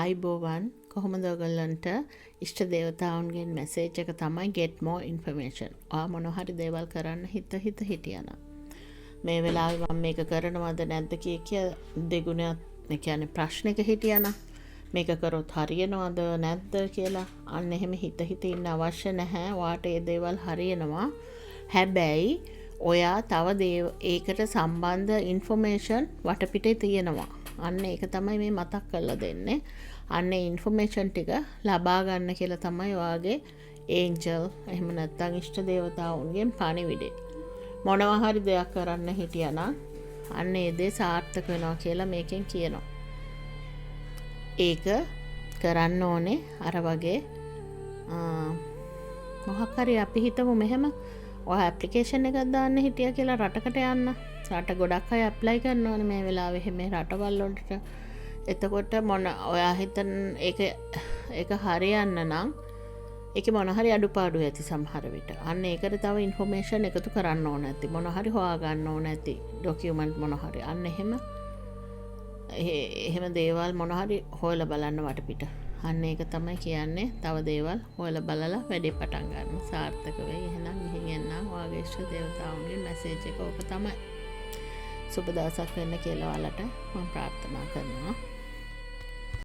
ආයුබෝවන්. කොහොමද ඔයගොල්ලන්ට? ඉෂ්ට දේවතාවුන්ගෙන් මැසේජ් එක තමයි get more information. ඔයා මොන හරි දේවල් කරන්න හිත හිත හිටියනම්, මේ වෙලාවේ මම මේක කරනවද නැද්ද කිය කිය දෙගුණයක්, ඒ කියන්නේ ප්‍රශ්නෙක හිටියනම්, මේක කරොත් හරියනවද නැද්ද කියලා, අන්න එහෙම හිත හිත ඉන්න අවශ්‍ය නැහැ. ඔයාට ඒ දේවල් හරියනවා. හැබැයි ඔයා තව ඒකට සම්බන්ධ ඉන්ෆර්මේෂන් වටපිටේ තියෙනවා. අන්න ඒක තමයි මේ මතක් කරලා දෙන්නේ. අන්න ඒ ඉන්ෆර්මේෂන් ටික ලබා ගන්න කියලා තමයි ඔයාගේ ඒන්ජල් එහෙම නැත්නම් ඉෂ්ට දේවතාවුන්ගෙන් පණිවිඩය. මොනවා හරි දෙයක් කරන්න හිටියනම් අන්න ඒ දේ සාර්ථක වෙනවා කියලා මේකෙන් කියනවා. ඒක කරන්න ඕනේ අර වගේ මොකක් හරි, අපි හිතමු මෙහෙම, ඔයා ඇප්ලිකේෂන් එකක් දාන්න හිටියා කියලා රටකට යන්න. රට ගොඩක් අය ඇප්ලයි කරනවනේ මේ වෙලාවේ එහෙම රටවල් වලට. එතකොට මොන ඔයා හිතන ඒක ඒක හරියන්න නම් ඒකේ මොන හරි අඩුපාඩු ඇති සමහර විට. අන්න ඒකට තව ඉන්ෆර්මේෂන් එකතු කරන්න ඕන ඇති. මොන හරි හොයාගන්න ඕන ඇති. ඩොකියුමන්ට් මොන හරි. අන්න එහෙම එහෙම දේවල් මොන හරි හොයලා බලන්න වටපිට. අන්න ඒක තමයි කියන්නේ, තව දේවල් හොයලා බලලා වැඩේ පටන් ගන්න. සාර්ථක වෙයි. එහෙනම් ගිහින් එන්නම්. ඔයාගේ ඉෂ්ට දේවතාවුන්ගේ මැසේජ් එක ඕක තමයි. සුබ දවසක් වෙන්න කියලා ඔයාලට මම ප්‍රාර්ථනා කරනවා.